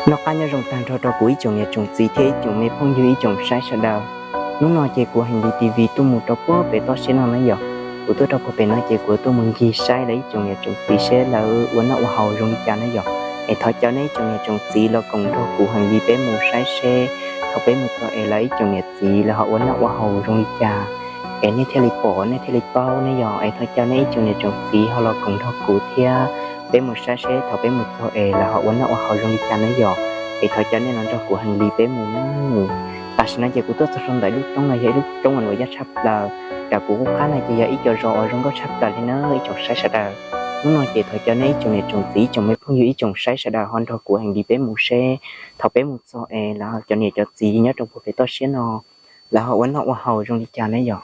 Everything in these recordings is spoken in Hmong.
Noj qab nyob zoo tag nrho rau kuv ib tsoom niam tsoom txiv thiab ib tsoom me phooj ywg ib tsoom saib sawv daws. Hnub no ces kuv Heev Lis T V tuaj mus rau puag pem toj siab no na yom. Kuv tuaj rau puag pem no ces kuv tuaj mus ncig saib lawv ib tsoom niam tsoom txiv seb lawv ua noj ua haus zoo li cas na yom. Es thov caw nej ib tsoom niam tsoom txiv los koom nrog kuv Heev Lis peb mus saib seb thaum peb mus txog es lawv ib tsoom niam txiv lawv ho ua noj ua haus zoo li cas, es nej thiaj li pom nej thiaj li paub ne yom. Es thov caw nej ib tsoom niam tsoom txiv ho los koom nrog kuv thiab peb mus saib seb thaum peb mus txog es lawv ho ua noj ua haus zoo li cas na yom. Es thov caw nej los nrog kuv Heev Lis peb mus. Tam sim no ces kuv tuaj txog rau ntawm lub roob no yog ib lub roob uas yaj tshaj plaws. Nram kuv qub qab no ces yog ib co zos uas zoo nkauj tshaj plaws li na ib tsoom saib sawv daws. Hnub no ces thov caw nej ib tsoom niam tsoom txiv ib tsoom me phooj ywg ib tsoom saib sawv daws ho nrog kuv Heev Lis peb mus seb thaum peb mus txog es lawv cov niam cov txiv nyob rau puag pem toj siab no lawv ho ua noj ua haus zoo li cas na yom.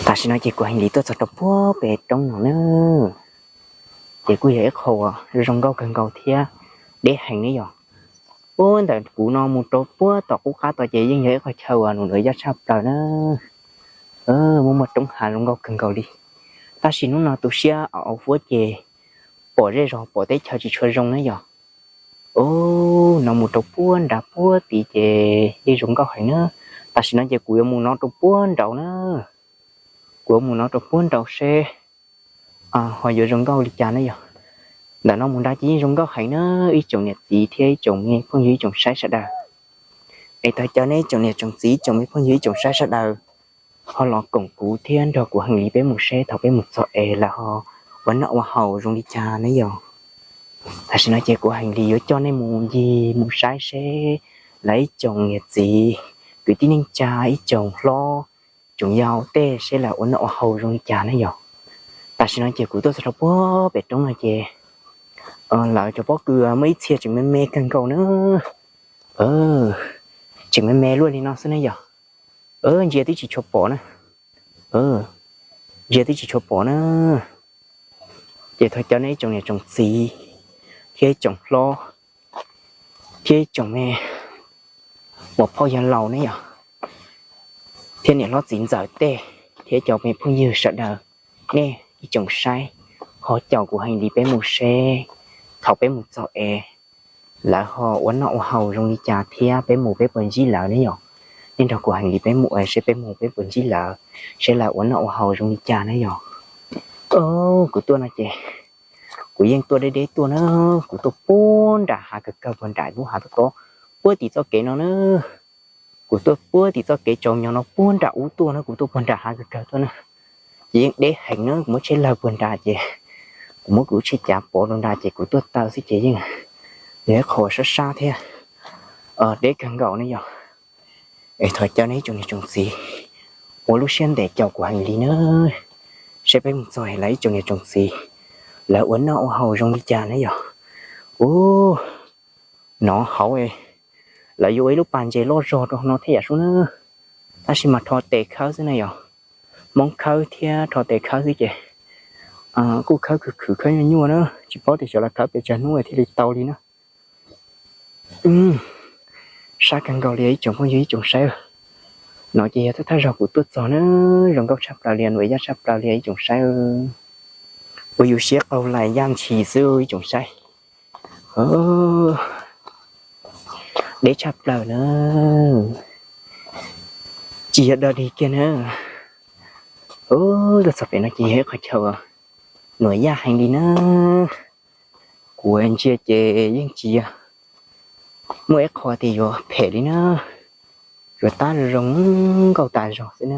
Tam sim no ces kuv Heev Lis tuaj txog rau puag pem roob no na. Ces kuj yog ib qho zoo nkauj kawg nkaus thiab deb heev ne yom. Puag ntawm kuv no mus rau puag tom qub qab tod ces yeej yog ib qho chaw uas nws yaj tshaj plaws na. Muaj muaj roob hav zoo nkauj kawg nkaus li. Tab sis hnub no tu siab au au fuab ces pom zej zog pom teb chaws tsis tshua zoo na yom. No mus rau puag nrad puag tid ces yeej zoo nkauj heev na. Tam sim no ces kuv yuav mus no rau puag nraud na. Kuv yuav mus no rau puag nraud seb ho yuav zoo nkauj li cas na yom. Ntawm no mus nrad ces yeej zoo nkauj heev na ib tsoom niam txiv thiab ib tsoom me phooj ywg ib tsoom saib sawv daws. Es thov caw nej ib tsoom niam tsoom txiv ib tsoom me phooj ywg ib tsoom saib sawv daws ho los koom kuv thiab nrog kuv Heev Lis peb mus seb thaum peb mus txog es lawv ho ua noj ua haus zoo li cas na yom. Tam sim no ces kuv Heev Lis yuav coj nej mus ncig mus saib seb lawv ib tsoom niam txiv kwv tij neej tsa ib tsoom hlob tsoom yau tej seb lawv ua noj ua haus zoo li cas na yom. Tam sim no ces kuv tuaj txog rau puag pem roob no ces lawv cov pob kws muaj ib txhia tseem me me kawg nkaus na. Tseem me me luaj li no xwb na yom. Ntsia twb tsis tshua pom na. Ntsia twb tsis tshua pom na. Ces thov caw nej ib tsoom niam tsoom txiv thiab ib tsoom hlob thiab ib tsoom me muam phauj yawg laus ne yom, thiab niam hlob txiv ntxawm tej thiab cov me phooj ywg sawv daws, nej ib tsoom saib ho caum kuv Heev Lis peb mus seb thaum peb mus txog es lawv ho ua noj ua haus zoo li cas thiab peb mus peb puas ntsib lawv ne yom. Nej nrog kuv Heev Lis peb mus seb peb mus peb puas ntsib lawv, seb lawv ua noj ua haus zoo li cas ne yom. Kuv tuaj no ces kuv yeej tuaj deb deb tuaj na. Kuv tuaj puag nram hav kawg kawg puag nram lub hav tob tob puag tim txoj kev no na. Kuv tuaj puag tim txoj kev tsaus nyo no puag nram ub tuaj na, kuv tuaj puag nram hav kawg kawg tuaj na. Ces yeej deb heev na, kuv muab tsheb lawg puag nrad ces kuv muab kuv lub tsheb cav pov rau nrad ces kuv tuaj taw xwb ces yeej yog ib qho sab sab thiab deb kawg nkaus ne yom. Es thov caw nej ib tsoom niam tsoom txiv ua lub siab ntev caum kuv Heev Lis na, seb peb mus txog lawv ib tsoom niam tsoom txiv lawv ua noj ua haus zoo li cas na yom. Ub, nov hauv lawv yuav ua ib lub pas ntses loj zog rau no thiab yam sub na, tab sis mas rho tes khawb xwb na yom. Hmoob khawb thiab rho tes khawb xwb ces kuj khawb khwv khwv khawb nyuaj nyuaj na, tsis paub tias xyov lawv khawb pes tsawg hnub thiaj li tau li na. Sab kawg nkaus li ib tsoom phooj ywg ib tsoom saib. No ces yog thawj thawj zaug kuv tuaj txog na, zoo nkauj tshaj plaws li, nuam yaj tshaj plaws li ib tsoom saib. Ua yus siab qaug lais yaj ntshis xwb ib tsoom saib. Deb tshaj plaws na, tsis yog dog dig kiag na. Tuaj txog pem no ces yog ib qho chaw nuam yaj heev li na. Kuv ntsia ces yeej tsis yog muaj ib qho tias yuav phem li na, yuav tab zoo nkauj tas zog xwb na.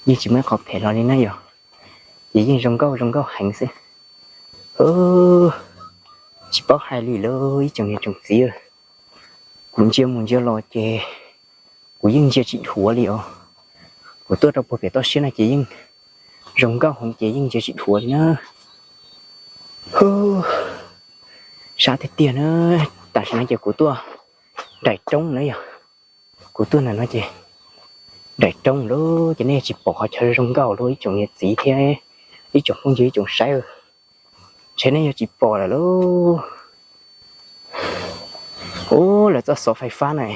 Yeej tsis muaj ib qho phem hlo li na yom, ces yeej zoo nkauj zoo nkauj heev xwb. Tsis paub hais li lauj ib tsoom niam tsoom txiv, kuv ntsia mus ntsia los ces kuv yeej ntsia tsis dhuav li os. Kuv tuaj rau puag pem toj siab no ces yeej zoo nkauj heev ces yeej ntsia tsis dhuav li na. Sab tiag tiag na. Tam sim no ces kuv tuaj nraim roob na yom. Kuv tuaj ntawm no ces nraim roob lawm ces nej tsis pom qhov chaw zoo nkauj lawm ib tsoom niam txiv thiab ib tsoom phooj ywg ib tsoom saib. Ntshe nej yuav tsis pom lawm lauj. Ub, lawv txoj xov fais fab na,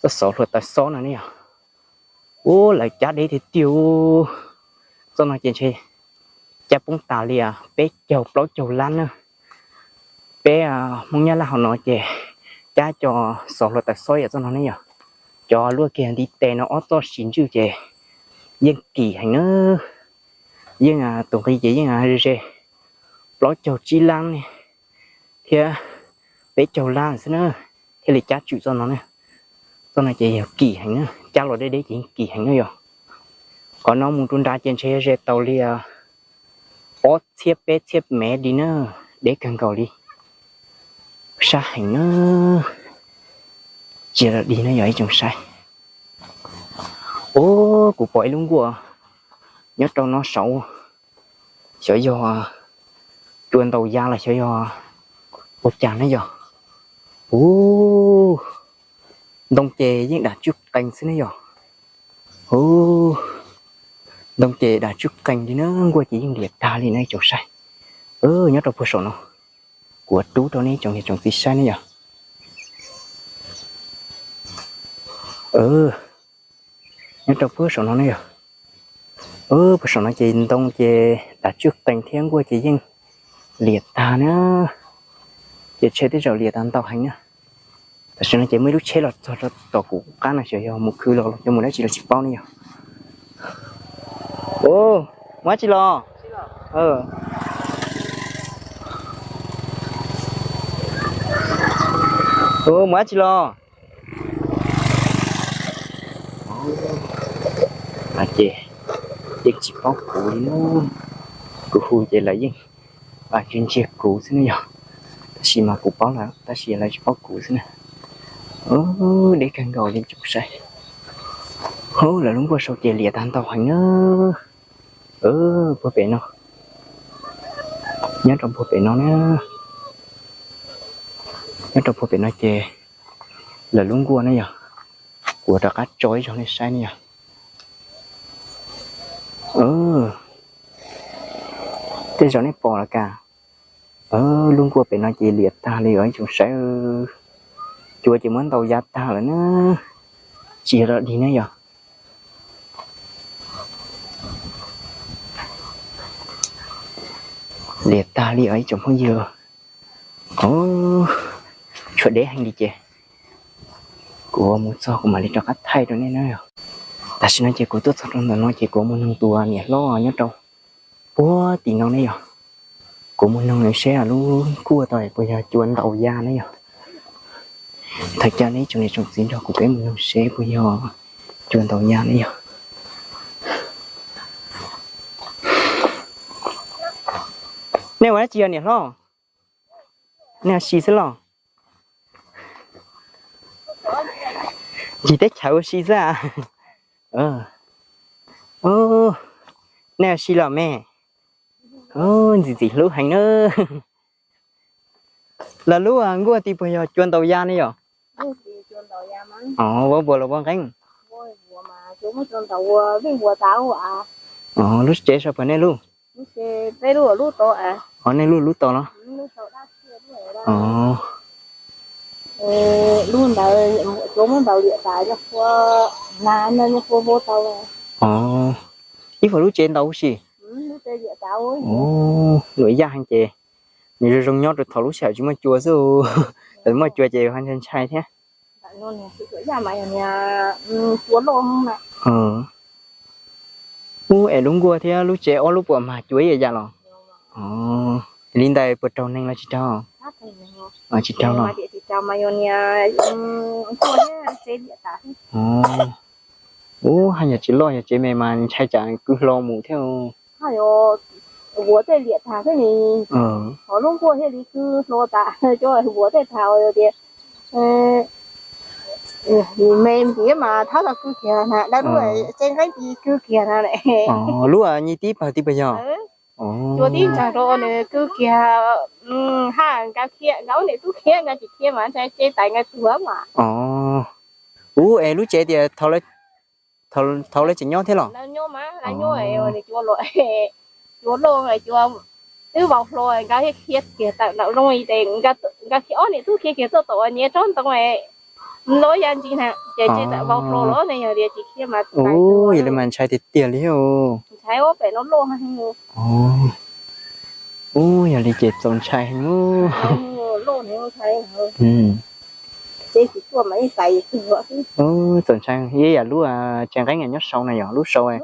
txoj xov hluav taws xob no ne yom. Ub, lawv cab deb tiag tiag. Txoj no ces ntshe cab poob tas li peb caug plaub caug lab na. Peb Hmoob Nyab Laj hauv no ces cab cov xov hluav taws xob yam txoj no ne yom. Cov luaj kiag ntiv tes no ob txoj siv ntswj ces yeej kim heev na. Yeej tus nqi ces yeej ze ze plaub caug tsib lab ne thiab peb caug lab xwb na, thiaj li cab tswm txoj no na. Txoj no ces yog kim heev na, cab los deb deb ces yeej kim heev na yom. Qhov no mus rau nrad ces ntshe yog ze tau li ob txhiab peb txhiab mev li na, deb kawg nkaus li. Sab heev na, tsis yog dig na yog ib tsoom saib. Ub, kuv pom ib lub nkuaj nyob rau no saud, xyov yog cua ntaus ya los xyov yog ua cas na yom. Ub, ntoo ces yeej dam tswj qees xwb ne yom. Ub, ntoo ces dam tswj qees li na, nkuaj ces yeej liam tag li na ib tsoom saib. Nyob rau puag saum no, kuv rub rau nej tsoom niam tsoom txiv saib ne yom. Nyob rau puag saum no ne yom. Puag saum no ces ntoo ces dam tswj qees thiab nkuaj ces yeej liam tag na. Ces tsheb tej zaum liam tag ntau heev na. Tam sim no ces muaj ib lub tsheb los txog rau tom kuv qab no xyov yog mus khwv los los yog mus dab tsi los tsis paub ne yom. Mus dab tsi los? Mus dab tsi los? Ces yeej tsis paub kuv li na. Kuv hu ces lawv yeej ntsia ntsia kuv xwb ne yom. Tab sis mas kuv paub lawv tab sis lawv tsis paub kuv xwb na. Deb kawg nkaus li tsoom saib. Ub, lawv lub nkuaj sau ces liam tag ntau heev na. Puag pem no, nyob rau puag pem no na. Nyob rau puag pem no ces lawv lub nkuaj ne yom. Kuv rov qab tso ib zaug nej saib ne yom. Tej zaum nej pom los cas. Lub nkuaj pem no ces liam tag li os ib tsoom saib. Cua ces muab ntaus ya tag lawm na. Tsis yog dog dig ne yom. Liam tag li os ib tsoom phooj ywg. Tshuav deb heev li ces kuv mus txog kuv mam li rov qab thaij rau nej na. Tam sim no ces kuv tuaj txog rau ntawm no ces kuv mus noog tus niam hlob nyob rau puag tim no ne yom. Kuv mus noog nws seb lub nkuaj tau puas yog cua ntaus ya ne yom. Thov caw nej tsoom niam tsoom txiv nrog kuv peb mus noog seb puas yog cua ntaus ya ne yom. Nej ua dab tsi os niam hlob? Nej ua si xwb los? Ncig teb chaws ua si xwb a. Nej ua si los me? Ntxim ntxim hlub heev na. Los lub nkuaj tid puas yog cua ntaus ya ne yom? Vaub npua los vaub nqeeb? Lub tsev sau puas nej lub? Os, nej lub lub tod los? Os, ib puas lub tsev ntaus huv si. Luam yaj heev ces nws zoo zoo nyob rau thaum lub sij hawm tsis muaj cua xwb. Thaum muaj cua ces ho ntshai ntshai thiab. Ub, es lub nkuaj thiab lub tsev ob lub puas mag cua ib yam yam los? Li ntawd puas raug neeg los tsis raug? Tsis raug los? Ub, haj yam tsis loj yog tsev me mas ntshai tsam kwv hlo mus thiab. Huav tej liam tag xwb ni, ho lub nkuaj thiaj li kwv hlo tas, cov huav tej tag tias me ntiav mas thab tau kwv kiag na, lawv lub tsev nqeeb ti kwv kiag na. Lub nyij tib pawg tib pawg yog? Cua tib ntsag rau nws kwv kiag, haj nkawd khiav, nkawd ua niam tub khiav, nkawd tsis khiav mas ntshai tsev tais nkawd tuag mas. Ub, es lub tsev tias thaum lawv tseem nyob thiab los? Cua loj, cua twb vau hlo, nkawd thiaj khiav kiag tawm nraum zoov ces nkawd khiav, ob niam tub khiav kiag tuaj tom uas nyiav tsob ntoo los ya ntsis na, ces tsis tawm vau hlo los ne, yog tias tsis khiav mas. Ub, yog li mas ntshai tiag tiag li os. Ntshai, ub, pem no loj heev. Ub, yog li ces txaus ntshai heev. Txaus ntshai, ib yam lub tsev nqeeb nyob saud na yog lub saud,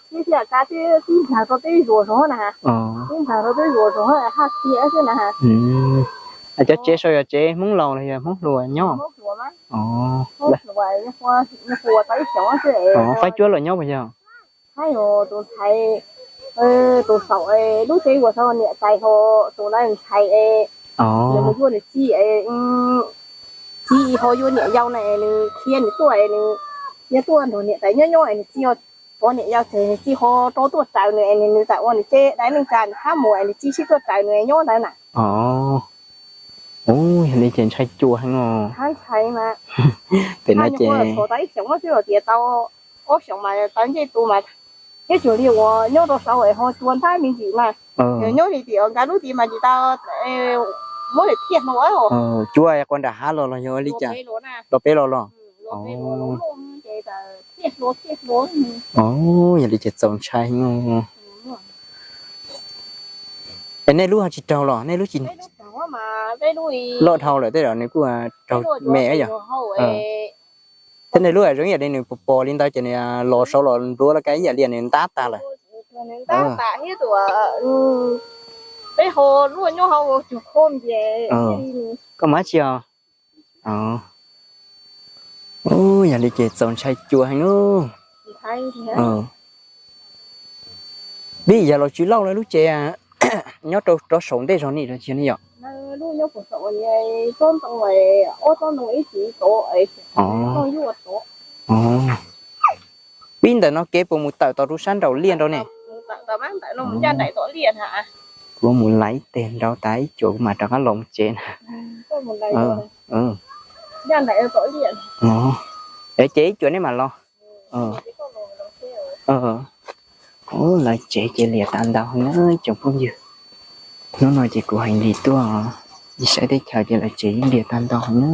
tib nplag rau peb zuas zoov na, tib nplag rau peb zuas zoov haj txia xwb na. Cov tsev saud yog tsev Hmoob laus los yog Hmoob hluas nyob? Faib cuab los nyob puas yog? Faib, tus ntxhais, tus saum lub tsev uas saud niam tais ho, tus ntawd ntxhais, nws mus yuav nws txiv, txiv ho yuav niam yau na, nws khiav nws tuaj, nws yuav tuaj nrog niam tais nyob nyob es nws txiv ho, tos niam yau ces nws txiv ho rov tuaj raws nws es nws txawm ua nws tsev dab neej tsa nws thab mus es nws txiv sib tuaj raws nws nyob ntawd na. Yog li ces ntshai cua heev os. Pem no ces tau ib xyoos xwb los tias tau ob xyoos mas tau ncej tu mas, thiab cuag li uas nyob rau saud ho cua ntab me ntsis mas, nyob li tias nkawd lub tid mas tsis tau, muab li thiaj hlo. Cua qua nram hav los los yog li cas? Los peb los los? Yog li ces txaus ntshai heev os. Es nej lub ho tsis raug los nej lub tsis loj dhau lawm tej zaum nws kuj raug me yom. Thiab nej lub zoo yam li nws pos pos li ntawd ces nws los saud los npluav laj kab ib yam li nws ntab tas lawm. Koj mas tsis os. Yog li ces txaus ntshai cua heev lub. Vim yog los tsis lauj lawm lub tsev nyob rau rov saum ntej zog ni rau tiag ne yom? Pib ntawm no kev puas mus tawm tom rau sab nraum liaj nrau ne? Kuv mus laiv ib teg nrau tas ib cuam kuv mam rov qab los mus tsev na. Es ces ib cuam nej mam los. Lawv tsev ces liam tag ntau heev na tsoom phooj ywg. Hnub no ces kuv hais li tuaj, ib saib teb chaws ces lawv tsev yeej liam tag ntau heev na.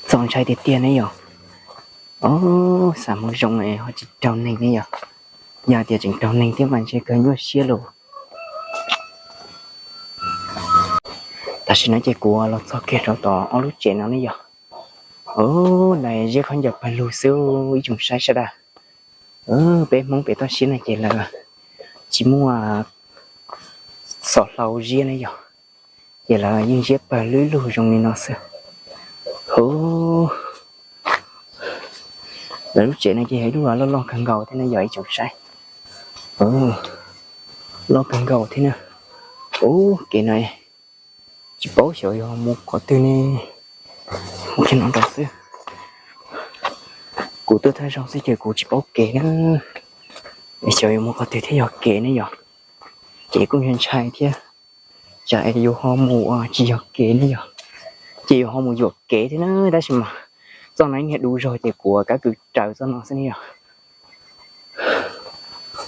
Txaus ntshai tiag tiag ne yom. Xav mus zoo ho tsis raug neeg ne yom. Yog tias tseem raug neeg thiab mas ntshe kawg nyuaj siab lauj. Tam sim no ces kuv los txog kiag rau tom ob lub tsev no ne yom. Lawv ziab khaub ncaws pawg lug xwb ib tsoom saib sawv daws. Peb Hmoob pem toj siab no ces lawv tsis muaj xov hlau ziab ne yom, ces lawv yeej ziab pawg lug lug zoo li no xwb. Lawv lub tsev no ces yog ib lub loj loj kawg nkaus thiab ne yom ib tsoom saib. Loj kawg nkaus thiab na. Ub, kev no tsis paub xyov yog mus qhov twg ne. Mus kiag no nrad xwb. Kuv tuaj thawj zaug xwb ces kuv tsis paub kev na. Xyov yuav mus qhov twg thiab yog kev ne yom. Ces kuj ntshai ntshai thiab, tsam es yus ho mus tsis yog kev ne yom. Ces yus ho mus yuam kev thiab na, tab sis mas txoj no yeej yog dub zog ces kuv kab kws raws txoj no xwb ne yom.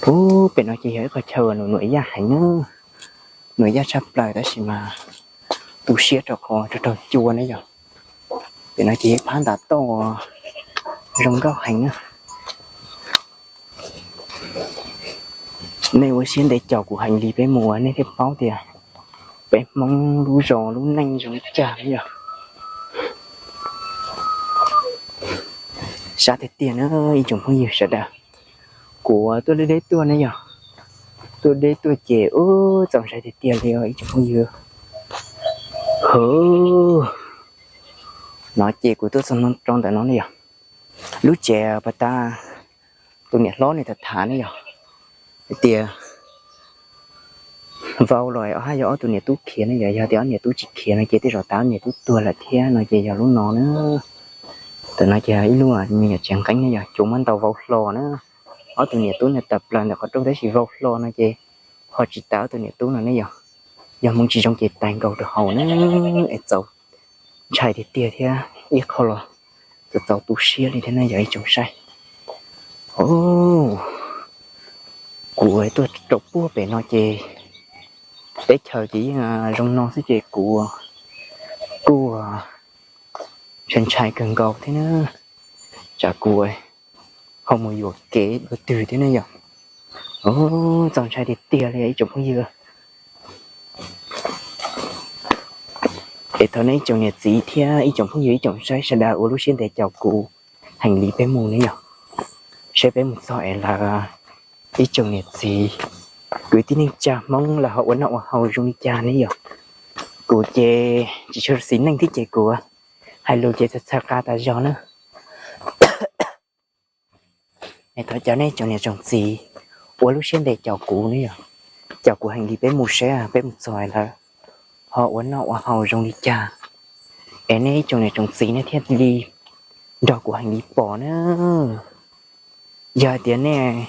Ub, pem no ces yog ib qhov chaw uas nws nuam yaj heev na, nuam yaj tshaj plaws tab sis mas tu siab rau qhov raug raug cua ne yom. Pem no ces yog ib phab ntav toj uas zoo nkauj heev na. Nej ua siab ntev caum kuv heev li peb mus uas nej thiaj paub tias peb Hmoob lub zos lub neej zoo li cas ne yom. Sab tiag tiag na ib tsoom phooj ywg sawv daws. Kuv tuaj deb deb tuaj ne yom. Tuaj deb tuaj ces ub txaus ntshai tiag tiag li os ib tsoom phooj ywg. Hwv, no ces kuv tuaj txog rau ntawm no ne yom. Lub tsev pas tas tus niam hlob nws tham tham ne yom, hais tias vau los haj yog ob tug niam tub khiav ne yom, yog tias ob niam tub tsis khiav no ces tej zaum tas ob niam tub tuag lawm thiab no ces yog lub no na. Ntawm no ces ib lub me nyuam tsev nqeeb ne yom, cua muab ntaus vau hlo na. Ob tug niam tub ntawd tawm plaws ntawm qhov rooj tab sis vau hlo no ces ho tsis tas ob tug niam tub no ne yom. Yog hmoov tsis zoo ces tag nkaus rau hauv na, es txaus ntshai tiag tiag thiab ib qho los txaus txaus tu siab li thiab na yog ib tsoom saib. Kuv tuaj rau puag pem no ces teb chaws ces yeej zoo no xwb ces kuv kuj ntshai ntshai kawg nkaus thiab na. Tsam kuv ho mus yuam kev dua twg thiab ne yom. Ov, txaus ntshai tiag tiag li ib tsoom phooj ywg. Es thov nej ib tsoom niam txiv thiab ib tsoom phooj ywg ib tsoom saib sawv daws ua lub siab ntev caum kuv heev li peb mus ne yom. Saib peb mus txog es lawv ib tsoom niam txiv kwv tij neej tsa Hmoob lawv ho ua noj ua haus zoo li cas ne yom. Kuv ces tsis tshua xis neej thiab ces kuv hais lus ces txhawj txhawj qa tas zog na. Es thov caw nej tsoom niam tsoom txiv ua lub siab ntev caum kuv ne yom, caum kuv heev li peb mus saib peb mus txog lawv ho ua noj ua haus zoo li cas, es nej ib tsoom niam tsoom txiv nej thiaj li nrog kuv heev li pom na. Yog hais tias nej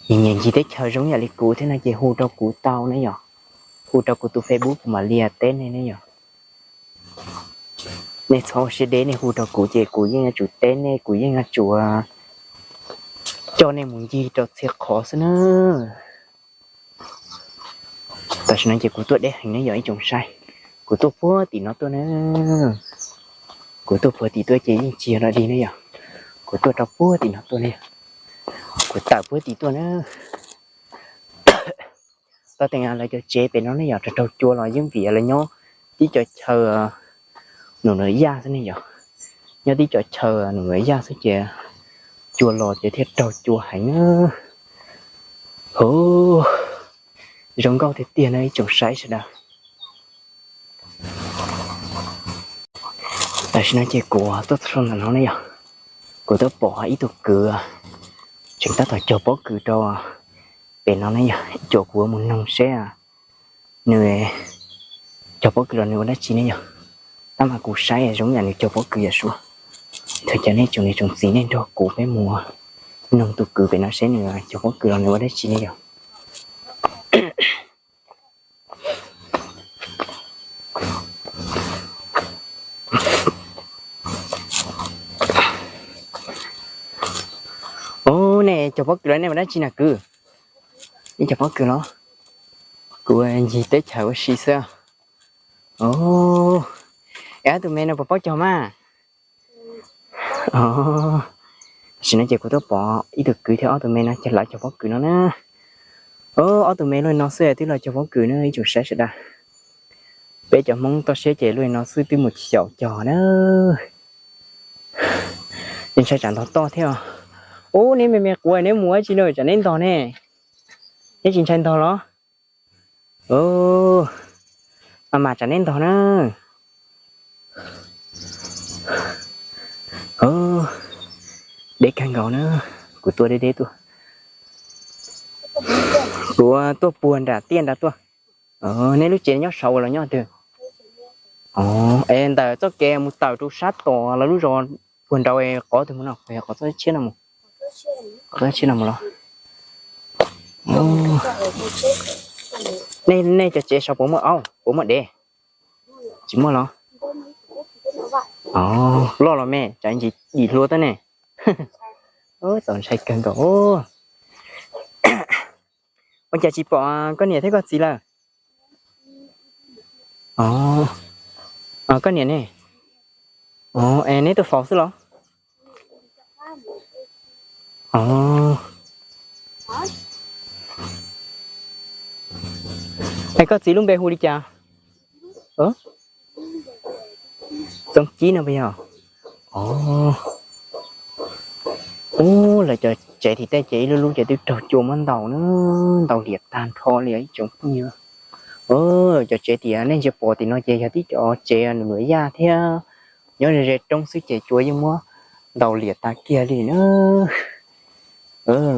nyiam ncig teb chaws zoo yam li kuv thiab no ces hu rau kuv tau ne yom, hu rau kuv tus Facebook kuv mam li teb nej ne yom. Nej txhob ua siab deb, nej hu rau kuv ces kuv yeej yuav tsum teb nej, kuv yeej yuav tsum coj nej mus ncig rau txhia qhov xwb na. Tam sim no ces kuv tuaj deb heev ne yom ib tsoom saib, kuv tuaj puag tim no tuaj na. Kuv tuaj puag tim tuaj ces yeej tsis yog dog dig ne yom, kuv tuaj rau puag tim no tuaj ne, kuv tawm puag tim tuaj na. Tau teem lawv cov tsev pem no ne yom, raug raug cua los yeej vim lawv nyob tib co chaw num nws yaj xwb ne yom, nyob tib co chaw num nws yaj xwb ces cua los ces thiaj raug cua heev na. Hu, zoo nkauj tiag tiag no ib tsoom saib sawv daws. Tam sim no ces kuv tuaj txog ntawm no ne yom, kuv tuaj pom ib tug kwv tseem tab tom cog pob kws rau pem no ne yom, ib co kuv mus noog seb nws cog pob kws los nws ua dab tsi ne yom. Tab mas kuv saib zoo yam nws cog pob kws yam suav. Thov caw nej tsoom niam tsoom txiv nej nrog kuv peb mus noog tus kwv pem no seb nws cog pob kws los nws ua dab tsi ne yom. Ub, nej cog pob kws los nej ua dab tsi na kwv? Nej cog pob kws los? Kuv ncig teb chaws ua si xwb. Es ob tug me no puas paub cog mas? Tam sim no ces kuv tuaj pom ib tug kwv thiab ob tug me no ces lawv cog pob kws no na. Ob tug me luaj no xwb twb los cog pob kws na ib tsoom saib sawv daws. Peb cov Hmoob toj siab ces luaj no xwb twb mus xyaum cog na. Yeej ntshai tsam ntog toj thiab. Ub, neb me me quav neb mus ua dab tsi no tsam neb ntog ne? Neb tsis ntshai ntog los? Mas mas tsam neb ntog na. Deb kawg nkaus na. Kuv tuaj deb deb tuaj. Kuv tuaj puag nram tiaj nrad tuaj. Neb lub tsev nyob saud los nyob twg? Es ntawm txoj kev mus tawm rau sab tom lawv lub zos puag nraud qhov twg mus no, qhov txoj tshiab no mus? Qhov txoj tshiab no mus los? Nej cov tsev saud puas muaj aub puas muaj dev? Tsis muaj los? Loj los me, tsam ntsis dim hlua tau ne. Txaus ntshai kawg nkaus. Ua cas tsis pom koj niam thiab koj txiv lawm? Koj niam ne? Es neb tuaj faus xwb los? Es koj txiv lub npe hu li cas? Txoov Cib no puas yog? Ub, lawv cov tsev tim tej ces ib lub lub ces twb raug cua muab ntaus na, ntaus liam tag nrho li ib tsoom phooj ywg. Cov tsev tim nej ntsia pom tim no ces yog tib cov tsev num num yaj thiab, nyob ze ze roob xwb ces cua yeej muab ntaus liam tas kiag li na.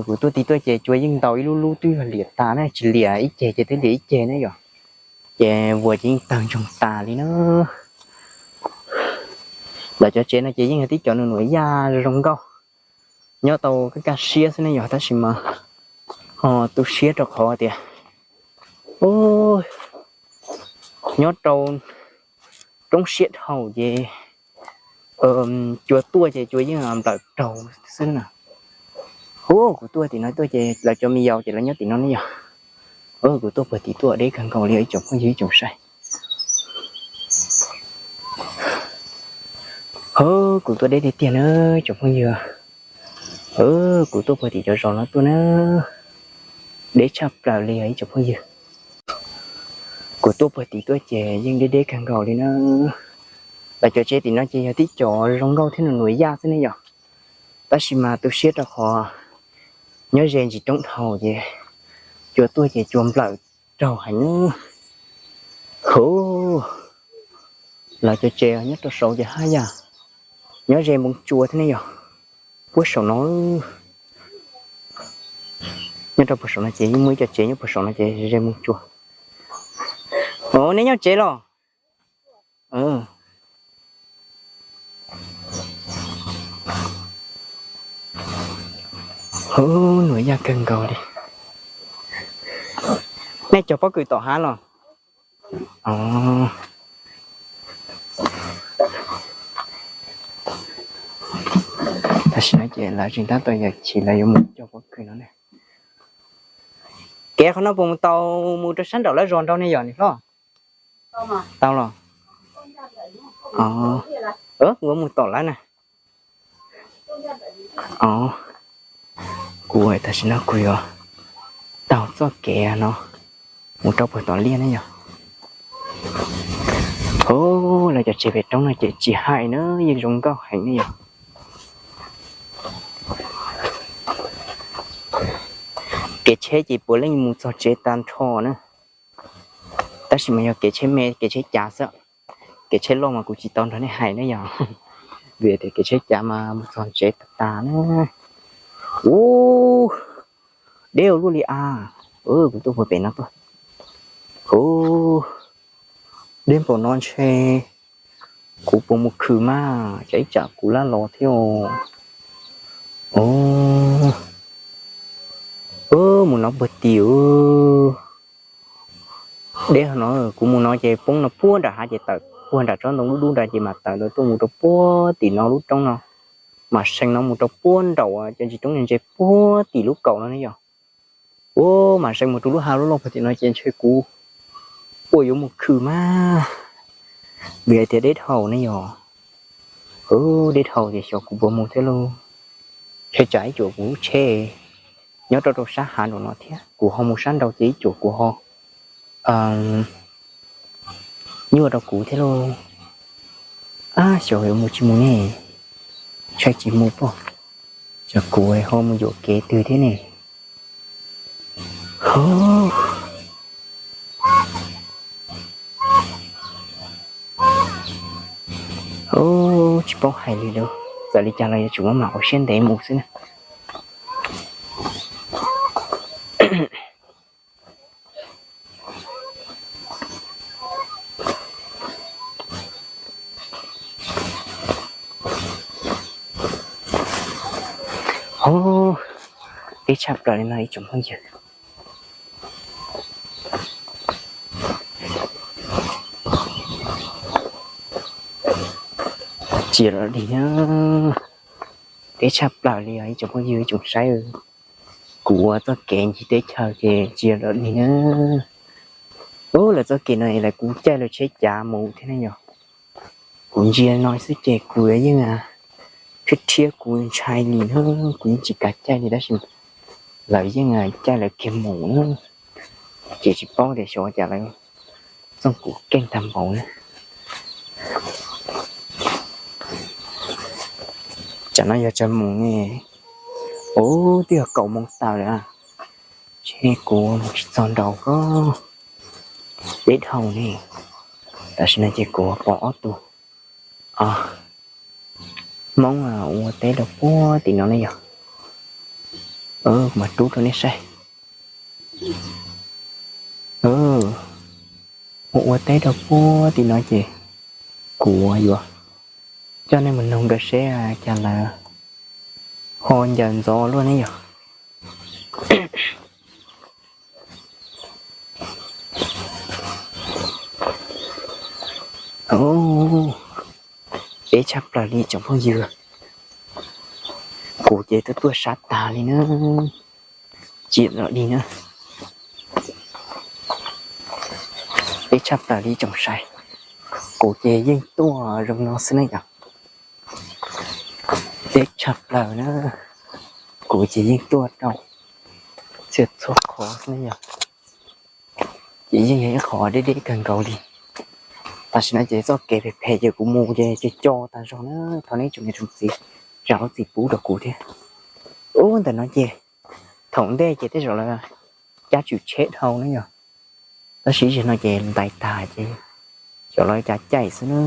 Kuv tuaj tim tuaj ces cua yeej ntaus ib lub lub twb yog liam tas na, tsis liam ib ceg ces twb liam ib ceg na yom. Ces vuas ces yeej tawg ntsoog tas li na. Lawv cov tsev no ces yeej yog tib cov num num yaj zoo nkauj, nyob tau kaj kaj siab xwb ne yog, tab sis mas ho tu siab rau qhov tias nyob rau roob siab dhau ces cua tuaj ces cua yeej nplawm raug xwb na. Hu, kuv tuaj tim no tuaj ces lawv cov me yaus ces lawv nyob tim no ne yog. Kuv tuaj puag tim tuaj deb kawg nkaus li ib tsoom phooj ywg ib tsoom saib. Hu, kuv tuaj deb tiag tiag na tsoom phooj ywg. Kuv tuaj puag tim cov zos no tuaj na. Deb tshaj plaws li os ib tsoom phooj ywg. Kuv tuaj puag tim tuaj ces yeej deb deb kawg nkaus li na. Lawv cov tsev tim no ces yog tib cov zoo nkauj thiab nws nuam yaj xwb ne yom. Tab sis mas tu siab rau qhov nyob ze ntsis roob dhau ces cua tuaj ces cua nplawm raug heev. Hu, lawv cov tsev nyob rau saud ces haj yam nyob ze npoo tsua thiab ne yom. Puag saum no, nyob rau puag saum no ces yeej muaj ib co tsev nyob puag saum no ces ze npoo tsua. Os, nej nyob tsev los? Hu, nuam yaj kawg nkaus li. Nej cog pob kws tom hav los? Tam sim no ces lawv tseem tab tom yawm chim lawv yuav mus cog pob kws no ne. Kev qhov no puas mus tau mus rau sab nraum lawv zos nraud ne yom niam hlob? Tau los? Kuv yuav mus tom lawv na. Kuv tam sim no kuv yuav taug txoj kev no mus rau puag tom liaj ne yom. Hu, lawv cov tsev pem roob no ces tsis hais na, yeej zoo nkauj heev ne yom. Kev tsheb ces puav leej mus txog tsev tag nrho na. Tab sis mas yog kev tsheb me kev tsheb cav xwb, kev tsheb loj mas kuv tsis tau nrog nej hais ne yom, vim tias kev tsheb cav mas mus txog tsev tag tag na. Ub, deb ua luaj li as. Kuv tuaj puag pem no tuaj. Ub, deb npaum no ntshe kuv puas mus khwv mas, tsam ib tsam kuv laj los thiab. Ub, mus no puag tim. Deb no, kuv mus no ces poob no puag nram hav ces tawm puag nram tsob ntoo dub dub nrad ces mam tawm ntawd tuaj mus rau puag tim no lub roob no. Mam seem no mus rau puag nraum cov ntsis roob ntse puag tim lub kaum no ne yom. Ub, mam seem mus rau lub hav loj loj puag tim no ces ntshe kuv ua yuav mus khwv mas, vim hais tias deb dhau ne yom. Deb dhau ces xyov kuv puas mus thiab lauj. Ntshe tsam ib cuam kuv lub tsheb nyob rau rau sab hav nraum no thiab, kuv ho mus sab nraud ces ib cuam kuv ho nyuaj rau kuv thiab lauj. Ab, xyov yuav mus tsis mus ne, ntshai tsis mus pob, xyov kuv ho mus yuam kev twg thiab ne. Tsis paub hais li lauj, txawm li cas los yuav tsum muab mam ua siab ntev mus xwb na. Ub, deb tshaj plaws li no ib tsoom phooj ywg. Tsis los dig na, deb tshaj plaws li os ib tsoom phooj ywg ib tsoom saib. Kuv ua txoj kev ncig teb chaws ces tsis los dig na. Ub, lawv txoj kev no lawv kuv caij lawv tsheb cav mus thiab ne yom. Kuv ntsia no xwb ces kuv yeej rhiab rhiab kuv ntshai li na, kuv yeej tsis kam caij li tab sis lawv yeej caij lawv kiag mus na, ces tsis paub tias xyov cas lawv txooj kuv keej tag npaum na. Tsam no yog tsam mus ne, ub, twb yog kaum moos tawm lawm, ntshe kuv mus tsis txog nraud ko, deb dhau ne. Tam sim no ces kuv pom ob tug Hmoob ua teb rau puag tim no ne yog, kuv mam rub rau nej saib. Ua ua teb rau puag tim no ces kuv yuav coj nej mus noog nkawd seb cas lawv ho ncaws ntxov luaj ne yog. Deb tshaj plaws li tsoom phooj ywg, kuv ces twb tuaj sab tag li na, tsis los dig na. Deb tshaj plaws li tsoom saib, kuv ces yeej tuaj zoo no xwb ne yom. Deb tshaj plaws na, kuv ces yeej tuaj rau txhia txhua qhov xwb ne yog. Ces yeej yog ib qho deb deb kawg nkaus li. Tam sim no ces txoj kev phem phem ces kuv mus ces co co tag zog na, thov nej tsoom niam tsoom txiv zam lub txim pub rau kuv thiab. Ub, ntawm no ces thaum ntej ces tej zaum lawv cab tswm tsheb dhau na yog, tab sis zaum no ces ntais tag ces cov lawv cav caij xwb na.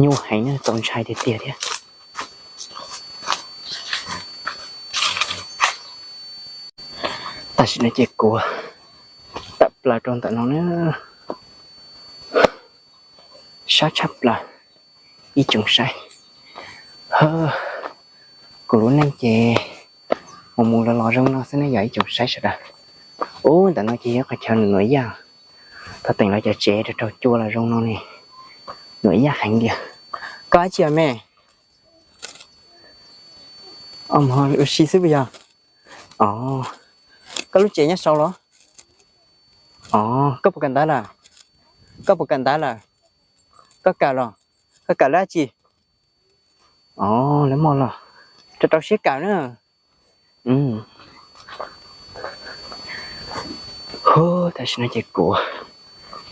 Nyuaj heev na, txaus ntshai tiag tiag thiab. Tam sim no ces kuv tawm plaws rau ntawm no na, sab tshaj plaws ib tsoom saib. Kuv lub neej ces mus mus los los zoo no xwb ne yog ib tsoom saib sawv daws. Ub, ntawm no ces yog qhov chaw nuam yaj, tau teem lawv cov tsev rau raug cua los zoo no ne, nuam yaj heev tiag. Koj dab tsi me? Ua si xwb puas yog? Os, koj lub tsev nyob saud los? Os, koj puas kawm ntawv lawm? Koj puas kawm ntawv lawm? Koj kawm los? Koj kawm lab tsi? Os, lawv moj los, rau rau siab kawm na. Hu, tam sim no ces kuv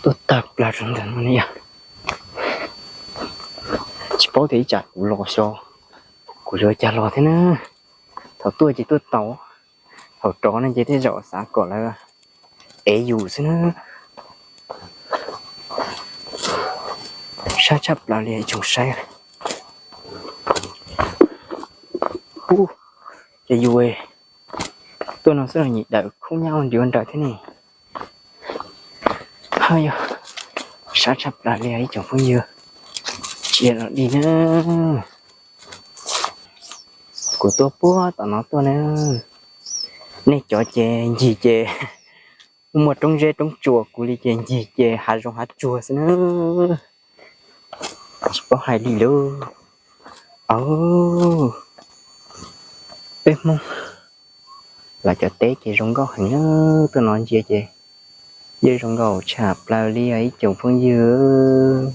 tuaj tawg plaws rau ntawm no ne yog, tsis paub tias ib tsam kuv los xyov kuv yuav cas los thiab na. Thaum tuaj ces tuaj tau, thaum rov no ces tej zaum xav kom lawv ev yus xwb na. Sab tshaj plaws li tsoom saib. Ub, ces yus tuaj no xwb los nyiam dawm khoob nyab ua nrws ua nraws thiab ne. Ho yog sab tshaj plaws li ib tsoom phooj ywg, tsis los li na. Kuv tuaj puag tom no tuaj na. Nej cov ces ncig ces muaj roob zeb roob tsuas, kuv li ces ncig ces hav zoov hav tsuag xwb na. Tsis paub hais li lauj. Au, peb Hmoob lawv cov teb ces zoo nkauj heev na, tuaj no ntsia ces yeej zoo nkauj tshaj plaws li os ib tsoom phooj ywg.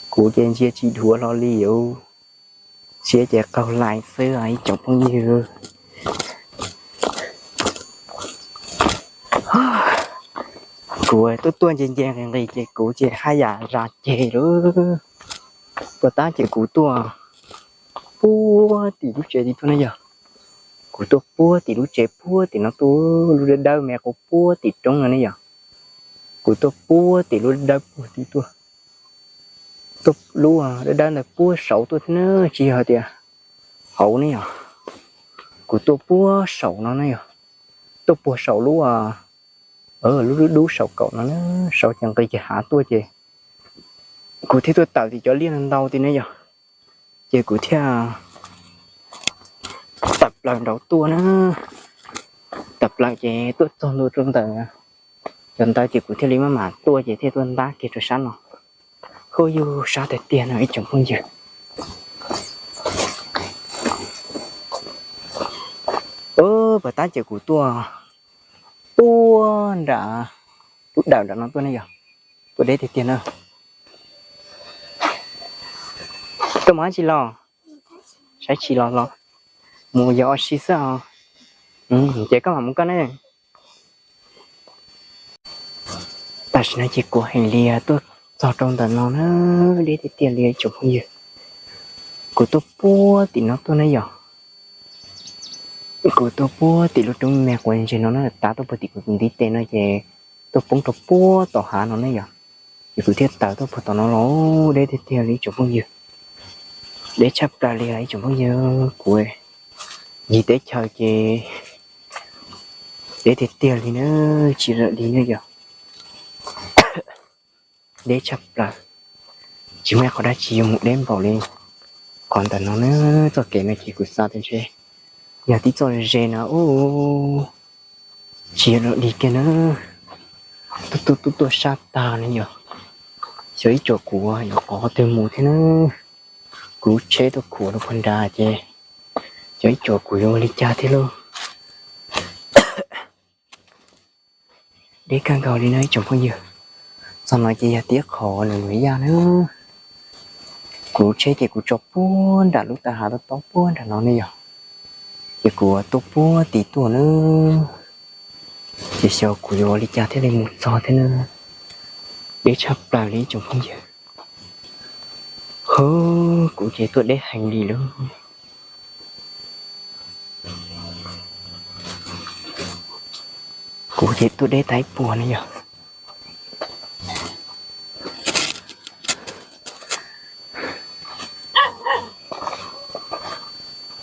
Kuv ces ntsia tsis dhuav hlo li os, siab ces qaug lais xwb os ib tsoom phooj ywg. Kuv tuaj tuaj nce nce nqis nqis ces kuv ces haj yam zam ceg lawm. Puag ta ces kuv tuaj puag tim lub tsev tim tuaj ne yog. Kuv tuaj puag tim lub tsev puag tim no tuaj, lub dawb dawb me quav puag tim roob no ne yog. Kuv tuaj puag tim lub dawb dawb puag tim tuaj, tuaj lub dawb dawb ntawd puag saud tuaj thiab na, tsis yog tias hauv ne yog. Kuv tuaj puag saum no ne yog, tuaj puag saum lub, lub dub dub saum kaum no na, saud ces nqis kiag hav tuaj ces kuv thiaj tuaj tawm tim cov liaj ntau tim ne yog, ces kuv thiaj tawm plaws nraud tuaj na. Tawm plaws ces tuaj txog ntua rau ntawm cov ntawd ces kuv thiaj li maj mam tuaj ces thiaj tuaj ntab kiag rau sab no. Hu, yus sab tiag tiag no ib tsoom phooj ywg. Puag ta ces kuv tuaj puag nram lub dawm nram no tuaj ne yog, tuaj deb tiag tiag na. Tuaj mus dab tsi los? Saib tsis los los? Mus yos ua si xwb os. Ces koj mam mus koj ne. Tam sim no ces kuv hais li tuaj txog rau ntawm no na, deb tiag tiag li ib tsoom phooj ywg. Kuv tuaj puag tim no tuaj ne yog. Kuv tuaj puag tim lub roob me quav ntseg no na, tav tuaj puag tim kuv tus ntiv tes no ces tuaj poob rau puag tom hav no ne yog. Ces kuv thiaj tawm tuaj puag tom no los, deb tiag tiag li ib tsoom phooj ywg. Deb tshaj plaws li ib tsoom phooj ywg, kuv ncig teb chaws ces deb tiag tiag li na, tsis lawm li ne yog. Deb tshaj plaws, tsis muaj ib qho dab tsi yuav mus deb npaum li qhov ntawm no na. Txoj kev no ces kuv xav tias ntshe yog tib txoj ze no ub, tsis yog li kiag na. Tuaj tuaj tuaj sab tag ne yog, xyov ib tsam kuv yuav qhov twg mus thiab na. Kuv lub tsheb tuaj khuam rau puag nrad ces xyov ib tsam kuv yuav ua li cas thiab lauj. Deb kawg nkaus li no ib tsoom phooj ywg. Txog no ces yog tib qho nuam nuam yaj na. Kuv lub tsheb ces kuv tso puag nram lub taw hav tob tob puag nram no ne yog, ces Kuv tuaj puag tim tuaj na, ces xyov kuv yuav ua li cas thiaj li mus txog thiab na. Deb tshaj plaws li ib tsoom phooj ywg. Hov, kuv ces tuaj deb heev li lauj. Kuv ces tuaj deb tag ib puas na yog.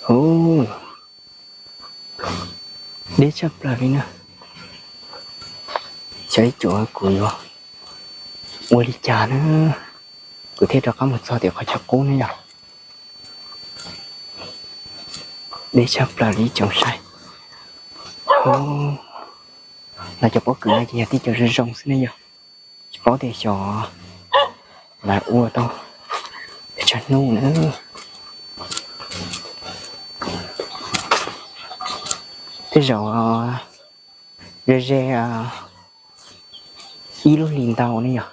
Hov, deb tshaj plaws li na. Xyov ib tsam kuv yuav ua li cas na, kuv thiaj rov qab mus txog tim qhov chaw qub ne yog. Deb tshaj plaws li ib tsoom saib. Lawv cov pob kws no ces yog tib co zoo zoo xwb ne yog. Tsis paub tias xyov lawv ua tau pes tsawg hnub na. Tej zaum ze ze ib lub hlis ntau ne yog.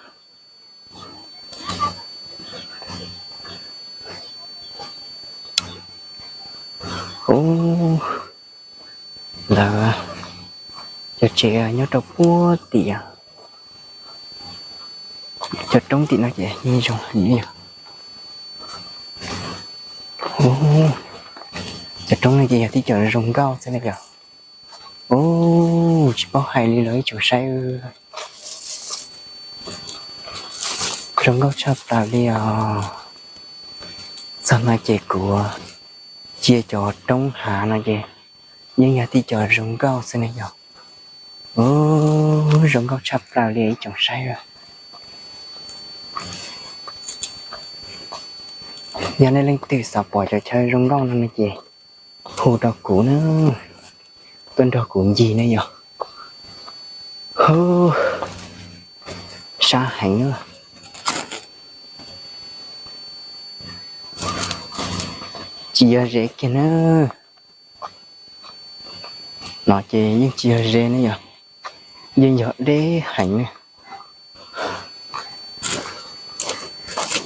Ub, lawv cov tsev nyob rau puag tim, cov roob tim no ces yeej zoo heev li. Ub, cov roob no ces yog tib co zoo nkauj xwb ne yog. Ub, tsis paub hais li lawm ib tsoom saib. Zoo nkauj tshaj plaws li os. Txog no ces kuv cia cov roob hav no ces yeej yog tib co zoo nkauj xwb ne yog. Ub, zoo nkauj tshaj plaws li ib tsoom saib. Yog nej leej twg xav pom cov chaw zoo nkauj no no ces hu rau kuv na, tuaj nrog kuv ncig ne yog. Hub, sab heev na. Tsis yog ze kiag na. No ces yeej tsis yog ze ne yog, yeej yog deb heev na.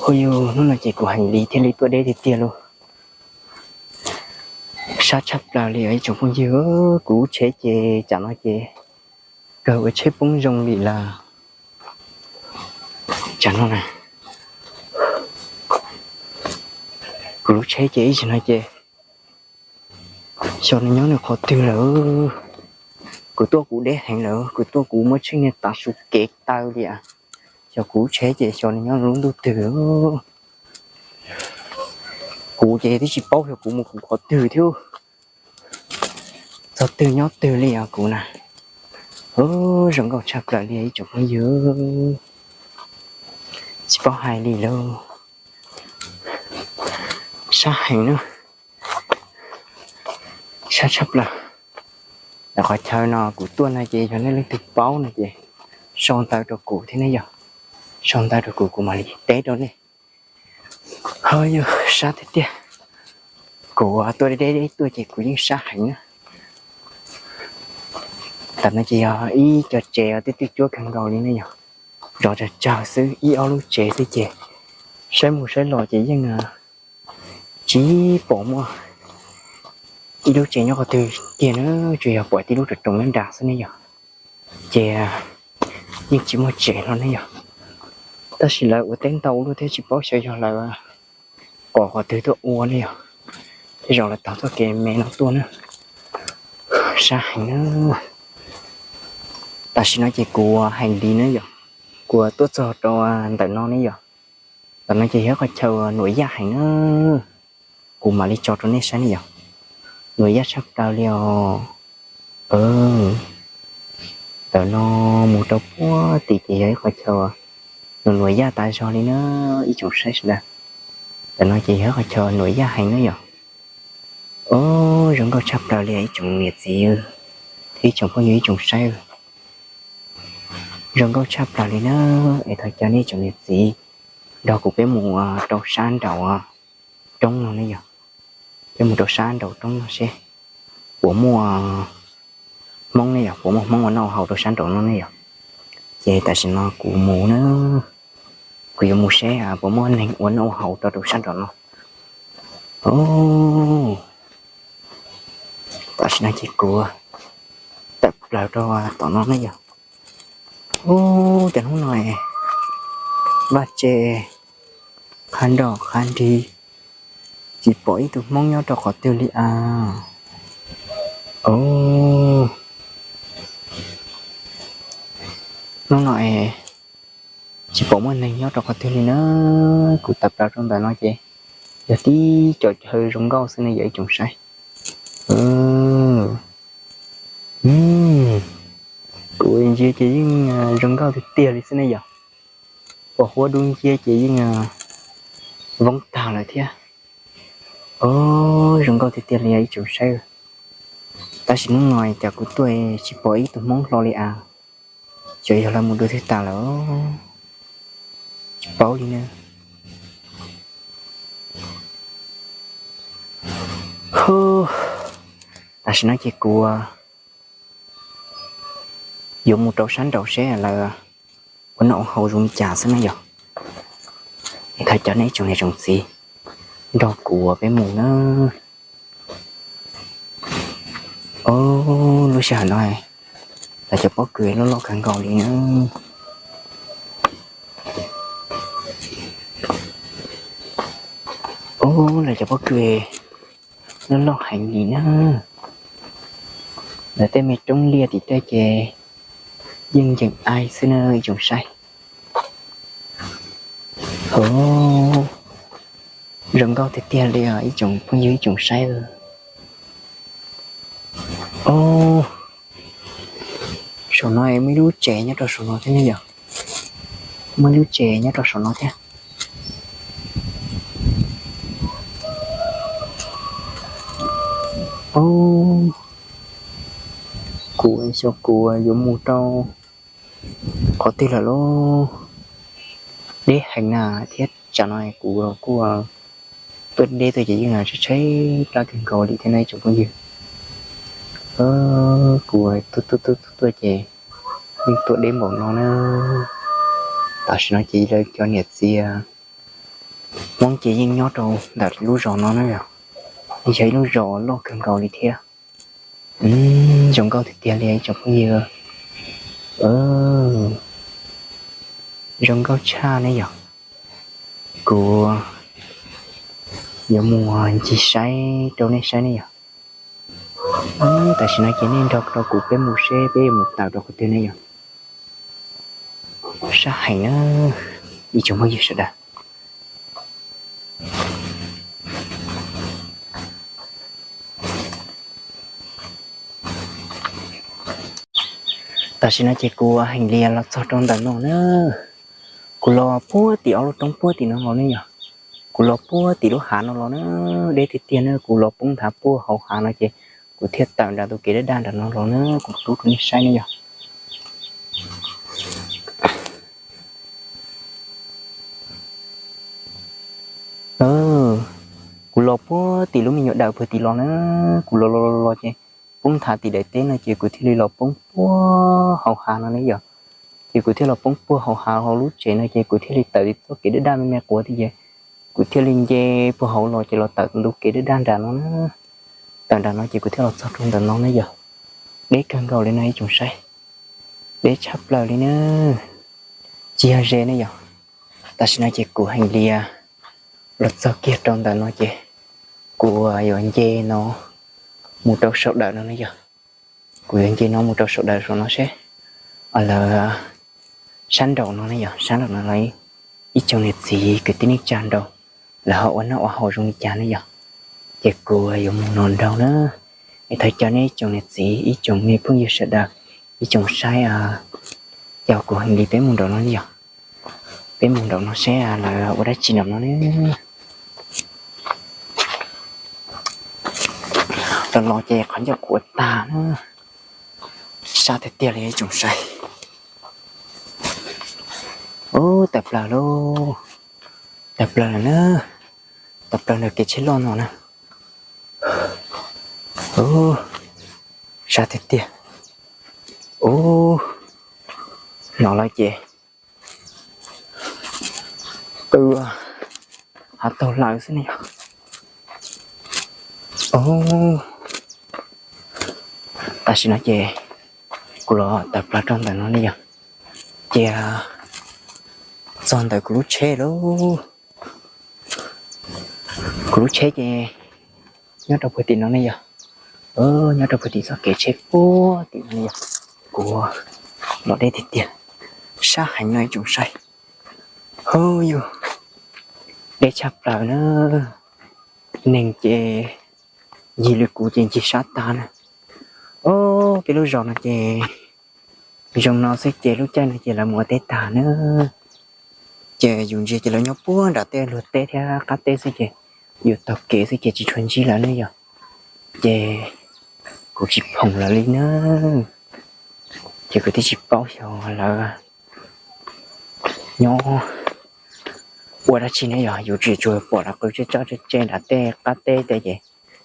Hu yug, hnub no ces kuv heev li thiaj li tuaj deb tiag tiag lauj. Sab tshaj plaws li os ib tsoom phooj ywg. Kuv lub tsheb ces tsam no ces kawg ua tsheb poob zoo li lawm. Tsam no na, kuv lub tsheb ces ib tsam no ces xyov nws nyob nws qhov twg lawm. Kuv tuaj kuv deb heev lawm, kuv tuaj kuv muab tsheb niag tav su kev taw li. Xyov kuv lub tsheb ces xyov nws nyob lub ntuj twg. Kuv ces twb tsis paub xyov kuv mus kuv qhov twg thiab, txog twg nyob twg li os kuv na. Ub, zoo nkauj tshaj plaws li ib tsoom phooj ywg. Tsis paub hais li lauj. Sab heev na. Sab tshaj plaws. Ntawm qhov chaw no kuv tuaj no ces yog nej leej twg paub no ces sau ntawv rau kuv thiab ne yog. Sau ntawv rau kuv, kuv mam li teb rau nej. Ho yog sab tiag tiag. Kuv tuaj deb deb tuaj ces kuv yeej sab heev na. Tam no ces yog ib co tsev twb twb cuab kawg nkaus li ne yog. Zov tsawg tsawg xwb, ib ob lub tsev xwb ces saib mus saib los ces yeej tsis pom muaj ib lub tsev nyob qhov twg kiag na, tsuas yog pom tib lub roos roos nyob nrad xwb ne yog. Ces yeej tsis muaj tsev hlo ne yog. Tab sis lawv ua teb ntau luaj thiab tsis paub xyov yog lawv qos qhov twg tuaj ua ne yog. Tej zaum lawv taug txoj kev me no tuaj na. Sab heev na. Tam sim no ces kuv hais li na yog, kuv tuaj txog rau ntawm no ne yog. Ntawm no ces yog ib qhov chaw nuam yaj heev na. Kuv mam li tso rau nej saib ne yog. Nuam yaj tshaj plaws li os. Ntawm no mus rau puag tim ces yog ib qhov chaw nuam nuam yaj tas zog li na, ib tsoom saib sawv daws. Ntawm no ces yog ib qhov chaw nuam yaj heev na yog. Os, zoo nkauj tshaj plaws li ib tsoom niam txiv thiab ib tsoom phooj ywg ib tsoom saib. Zoo nkauj tshaj plaws li na. Es thov caw nej ib tsoom niam txiv nrog kuv peb mus rau sab nraum roob no ne yog. Peb mus rau sab nraum roob no seb puas muaj Hmoob ne yog, puas muaj Hmoob ua noj ua haus rau sab nraum no ne yog. Ces tam sim no kuv mus na, kuv yuav mus seb puas muaj neeg ua noj ua haus rau rau sab nraum no. Os, Tam sim no ces kuv tawm plaws rau tom no ne yog. Ub, cov hnub no vaj tse qha nroj qha nrig, tsis pom ib tug Hmoob nyob rau qhov twg li as. Ub, hnub no es tsis pom muaj neeg nyob rau qhov twg li na. Kuv tawm plaws rau ntawm no ces yog tib co chaw zoo nkauj xwb ne yog ib tsoom saib. Kuv ntsia ces yeej zoo nkauj tiag tiag li xwb ne yog. Pom huab dub nciab ces yeej voob tag lawm thiab. Zoo nkauj tiag tiag li ib tsoom saib. Tab sis hnub no cas kuv tuaj tsis pom ib tug Hmoob hlo li as. Xyov yog lawv mus dua twg tas lawm, tsis paub li na. Hu, tam sim no ces kuv yuav mus rau sab nraud seb lawv ua noj ua haus zoo li cas xwb na yog. Es thov caw nej tsoom niam tsoom txiv nrog kuv peb mus na. Ub, lub sij hawm no lawv cov pob kws loj loj kawg nkaus li na. Ub, lawv cov pob kws loj loj heev li na. Lawv tej me roob liaj tim tej ces yeej ncees aib xwb na ib tsoom saib. Hu, zoo nkauj tiag tiag li os ib tsoom phooj ywg ib tsoom saib. Ub, saum no muaj ib lub tsev nyob rau saum no thiab ne yog. Muaj ib lub tsev nyob rau saum no thiab. Ub, kuv xyov kuv yuav mus rau qhov twg lawm lauj. Deb heev na thiab tsam no kuv kuj tuaj deb tuaj ces yeej tshaib tshaib plab kawg nkaus li thiab na ib tsoom phooj ywg. Kuv tuaj tuaj tuaj tuaj ces yeej tuaj deb npaum no na. Tam sim no ces lawv cov niam txiv Hmoob ces yeej nyob rau ntawm lub zos no na yog. Yeej yog ib lub zos loj kawg nkaus li thiab. Zoo nkauj tiag tiag li ib tsoom phooj ywg. Zoo nkauj tshaj ne yog. Kuv yuav mus ncig saib rau nej saib ne yog. Tam sim no ces nej nrog rau kuv peb mus seb peb yuav mus tawm rau qhov twg ne yog. Sab heev na ib tsoom phooj ywg sawv daws. Tam sim no ces kuv Heem Lias los txog rau ntawm no na. Kuv los puag tim ob lub roob puag tim no los ne yog. Kuv los puag tim lub hav no los na, deb tiag tiag na, kuv los poob nthav puag hauv hav no ces kuv thiaj tawm nram tus kev daj daj nram no los na, kuv tub rau nej saib ne yog. Kuv los puag tim lub me nyuam dawm puag tim los na, kuv los los los ces poob nthav tim daim teb no ces kuv thiaj li los poob puag hauv hav no ne yog. Ces kuv thiaj los poob puag hauv hav hauv lub tsev no ces kuv thiaj li tawm tim txoj kev daj daj me me quav thiab ces kuv thiaj li nce puag hauv los ces los tawm tus kev daj daj nram no na. Tawm nram no ces kuv thiaj los txog rau ntawm no ne yog. Deb kawg nkaus li no ib tsoom saib, deb tshaj plaws li na, tsis yog ze ne yog. Tam sim no ces kuv Heem Lias los txog kiag rau ntawm no ces kuv yuav nce no mus rau saum dawm no ne yog. Kuv yuav nce no mus rau saum dawm saum no seb lawv sab nraum no ne yog, sab nraum no lawv ib tsoom niam txiv kwv tij neej tsa nraud lawv ho ua noj ua haus zoo li cas ne yog. Ces kuv yuav mus no nraud na. Es thov caw nej ib tsoom niam txiv ib tsoom me phooj ywg sawv daws ib tsoom saib caum kuv Heem Lias peb mus nraum no ne yog. Peb mus nraum no seb lawv ua dab tsi nraum no ne. Los los ces qhov ncauj qhuav tag na. Sab tiag tiag li ib tsoom saib. Ub, tawm plaws lauj, tawm plaws lawm na, tawm plaws ntawm kev tsheb loj no na. Ub, sab tiag tiag. Ub, hnov lawm ces qw hav taug lawm xwb ne yog. Ub, Tam sim no ces kuv los tawm plaws rau ntawm no ne yog, ces txog ntawm kuv lub tsheb lauj. Kuv lub tsheb ces nyob rau puag tim no ne yog, nyob rau puag tim txoj kev tsheb puag tim no ne yog. Kuv los deb tiag tiag, sab heev no ib tsoom saib. Hu yug, deb tshaj plaws na, neeg ces ncig li kuv ces ncig sab tag na. Ob peb lub zos no ces zoo no xwb ces lub caij no ces lawv mus ua teb tag na. Ces yus ntsia ces lawv nyob puag nram tej luag teb thiab qab teb xwb ces yus taug kev xwb ces tsis tshua ntsib lawv ne yog. Ces kuv tsis phoom lawv li na, ces kuv thiaj tsis paub xyov lawv nyob ua dab tsi ne yog. Yus tsis tsuas pom lawv qw tseb tsob tseb tse nram tej qab teb tej ces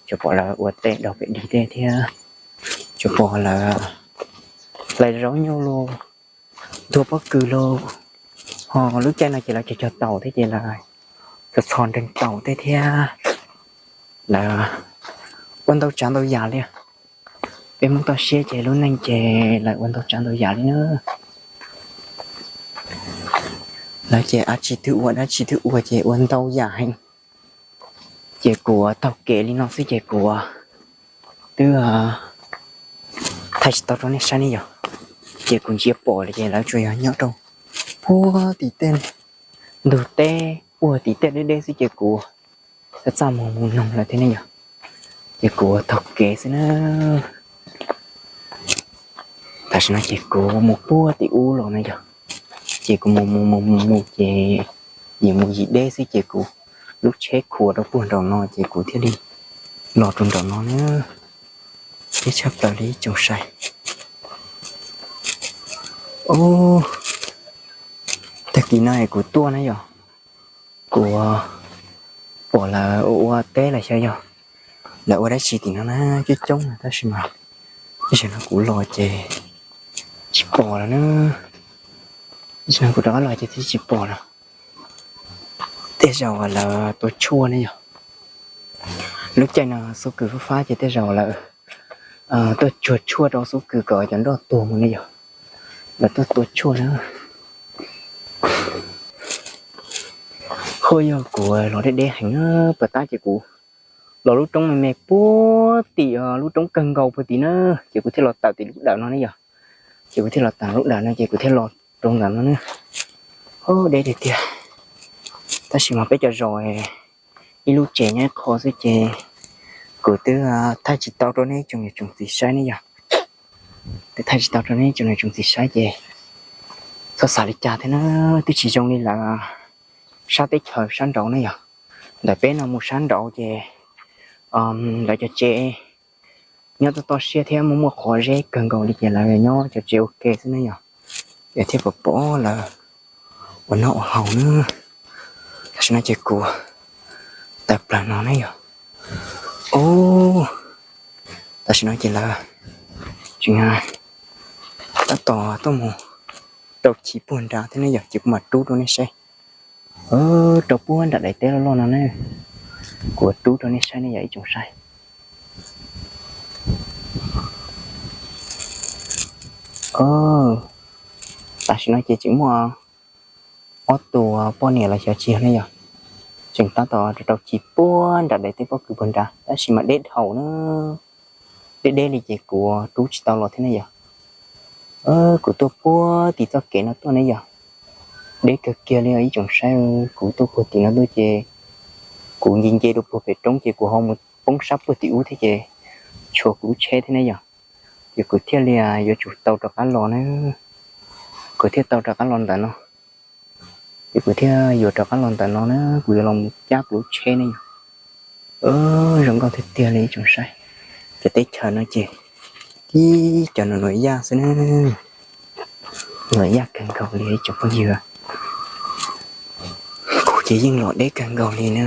tsuas pom lawv ua teb daug pem dig tej thiab tsuas pom lawv hlais zaub nyuj los, ntuag pob kws los, ho lub caij no ces lawv cog cog taus thiab ces lawv txhos txhos nreeg taus tej thiab. Lawv ua ntau tsav ntau yam li. Peb Hmoob toj siab ces lub neej ces lawv ua ntau tsav ntau yam li na. Lawv ces dab tsi twb ua, dab tsi twb ua ces ua ntau yam heev. Ces kuv taug kev li no xwb ces kuv twb thaij tsis tau rau nej saib ne yog. Ces kuv ntsia pom li ces lawv tsuas yog nyob rau puag tim tej ntug teb puag tim tej deb deb xwb ces kuv txaj txaj muag mus noog lawv thiab ne yog. Ces kuv taug kev xwb na. Tam sim no ces kuv mus puag tim ub los na yog. Ces kuv mus mus mus mus mus ces yim mus yim deb xwb ces kuv lub tsheb khuam rau puag nraum no ces kuv thiaj li los rau nraum no na. Deb tshaj plaws li ib tsoom saib. Ub, tag kis no es kuv tuaj na yog, kuv pom lawv ua ua teb los xyov yog lawv ua dab tsi tim no na, coob coob na tab sis mas tam sim no kuv los ces tsis pom lawm na. Tam sim no kuv rov qab los ces twb tsis pom lawm. Tej zaum lawv tua tshuaj ne yog. Lub caij no xub kws fab fab ces tej zaum lawv tuaj tsuag tshuaj rau xub kws kom cov nroj tuag mus ne yog. Lawv tuaj tua tshuaj na. Hu yog kuv los deb deb heev na, puag ta ces kuv los lub roob me me puag tim lub roob kawg nkaus puag tim na, ces kuv thiaj los tawm tim lub dawm no ne yog. Ces kuv thiaj los tawm lub dawm no ces kuv thiaj los rau ntawm no na. Hu deb tiag tiag. Tab sis mas peb cov zos ib lub tsev nyob ib qho xwb ces kuv twb thaij tsis tau rau nej tsoom niam tsoom txiv saib ne yog. Twb thaij tsis tau rau nej tsoom niam tsoom txiv saib ces txhob xav li cas thiab na, twb tsis zoo li lawv sab teb chaws sab nraud ne yog. Ntawm peb no mus sab nraud ces lawv cov tsev nyob toj toj siab thiab muaj muaj qhov zeb kawg nkaus li ces lawv nyob cov tsev ua ke xwb ne yog. Yog thiaj pom pom lawv ua noj ua haus na. Tam sim no ces kuv tawm plaws no ne yog. Ub, tam sim no ces lawv tseem tab tom tuaj mus rau chiv puag nrad thiab ne yog, ces kuv mam rub rau nej saib. Rau puag nram daim teb loj loj no ne, kuv rub rau nej saib ne yog ib tsoom saib. Tam sim no ces tseem muaj ob tug poj niam los xyov tsis yog ne yog, tseem tab tom rau chiv puag nram daim teb pob kws puag nrad tab sis mas deb dhau na. Deb deb li ces kuv rub tsis tau los thiab ne yog. Kuv tuaj puag tim txoj kev no tuaj ne yog. Deb kawg kiag li ib tsoom saib, kuv tuaj puag tim no tuaj ces kuv nce nce rau puag pem roob ces kuv ho mus poob sab puag tim ub thiab ces tshuav kuv lub tsheb thiab ne yog. Ces kuv thiaj li yuav tsum tau rov qab los na. Kuv thiaj tau rov qab los ntawm no. Ces kuv thiaj yuav rov qab los ntawm no na, kuv yuav los mus cab kuv lub tsheb ne yog. Zoo nkauj tiag tiag li ib tsoom saib. Cov teb chaws no ces tib cov nuam nuam yaj xwb na. Nuam yaj kawg nkaus li ib tsoom phooj ywg. Kuv ces yeej los deb kawg nkaus li na.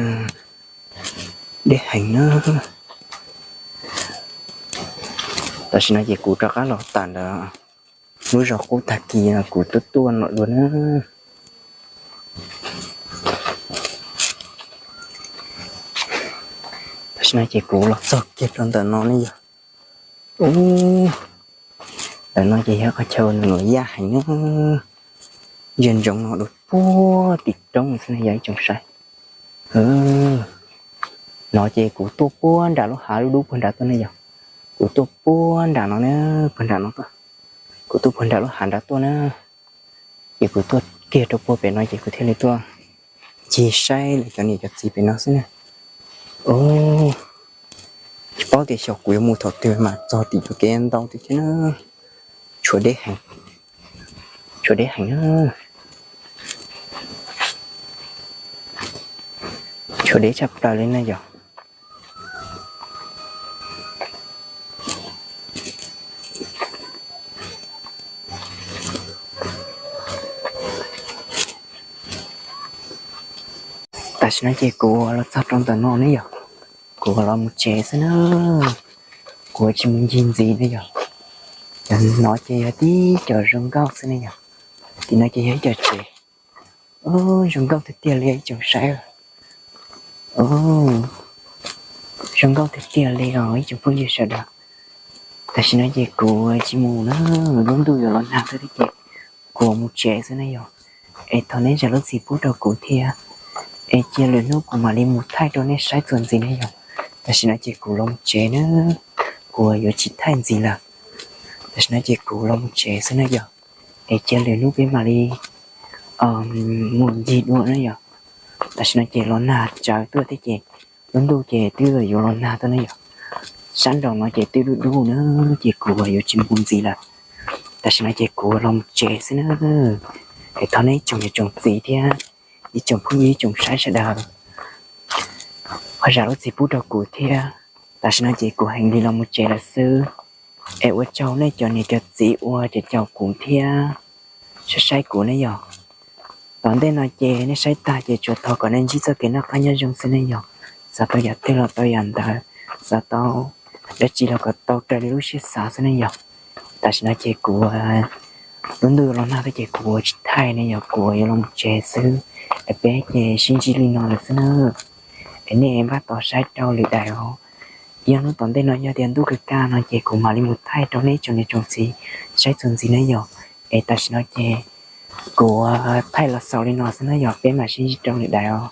Deb heev na. Tam sim no ces kuv rov qab los tawm ntawm lub zos qub tag kis no kuv tuaj tuaj no dua na. Tam sim no ces kuv los txog kiag rau ntawm no ne yog. Ub, ntawm no ces yog qhov chaw nws yaj heev na, ntsia ntsoov no dua puag tim roob xwb na yog ib tsoom saib. No ces kuv tuaj puag nram lub hav dub dub puag nrad tuaj ne yog, kuv tuaj puag nram no na, puag nram no tuaj, kuv tuaj puag nram lub hav nrad tuaj na, ces kuv tuaj kiag rau puag pem no ces kuv thiaj li tuaj ncig saib lawv cov niam cov txiv pem no xwb na. Tsis paub tias xyov kuv yuav mus thaum twg mas txog tim cov kev ntau tiag thiab na. Tshuav deb heev, tshuav deb heev na, tshuav deb tshaj plaws li na yog. Tam sim no ces kuv los txog rau ntawm no ne yog, kuv los mus tsev xwb na, kuv tsis mus ncig ntxiv ne yog. Cov no ces yog tib cov zoo nkauj xwb ne yog, tim no ces yog ib co tsev. Zoo nkauj tiag tiag li ib tsoom saib, zoo nkauj tiag tiag li os ib tsoom phooj ywg sawv daws. Tam sim no ces kuv tsis mus na, lub ntuj yuav los nag thiab ces kuv mus tsev xwb ne yog. Es thov neb zam lub txim pub rau kuv thiab, es cia lwm hnub kuv mam li mus thaij rau nej saib txuas ntxiv ne yog. Tam sim no ces kuv los mus tsev na, kuv yuav tsis thaij ntxiv lawm. Tam sim no ces kuv los mus tsev xwb na yog, es cia lwm hnub peb mam li mus ncig dua na yog. Tam sim no ces los nag tsawv tuaj thiab ces lub ntuj ces twb yuav los nag tuaj na yog. Sab nraum no ces twb dub dub na, ces kuv yuav tsis mus ntxiv lawm. Tam sim no ces kuv los mus tsev xwb na. Es thov nej ib tsoom niam tsoom txiv thiab ib tsoom phooj ywg ib tsoom saib sawv daws ho zam lub txim pub rau kuv thiab. Tam sim no ces kuv heev li los mus tsev lawm xwb. Es ua tsaug nej cov niam cov txiv uas caum kuv thiab saib saib kuv ne yog. Tom ntej no ces nej saib tag ces tsuas thov kom nej ntsib txoj kev noj qab nyob zoo xwb ne yog. Xav tau yam twg los tau yam ntawd, xav tau dab tsi los kom tau raws li lub siab xav xwb ne yog. Tam sim no ces kuv, lub ntuj los nag thiab ces kuv tsis thaij ne yog, kuv yuav los mus tsev xwb. Es peb ces sib ntsib li no lawm xwb na. Es nej npaj tos saib rau lwm daim os. Yog hnub tom ntej no yog tias ntuj kawg kaj no ces kuv mam li mus thaij rau nej tsoom niam tsoom txiv saib txuas ntxiv na yog. Es tam sim no ces kuv thaij los xaus li no xwb na yog, peb mam sib ntsib rau lwm daim os.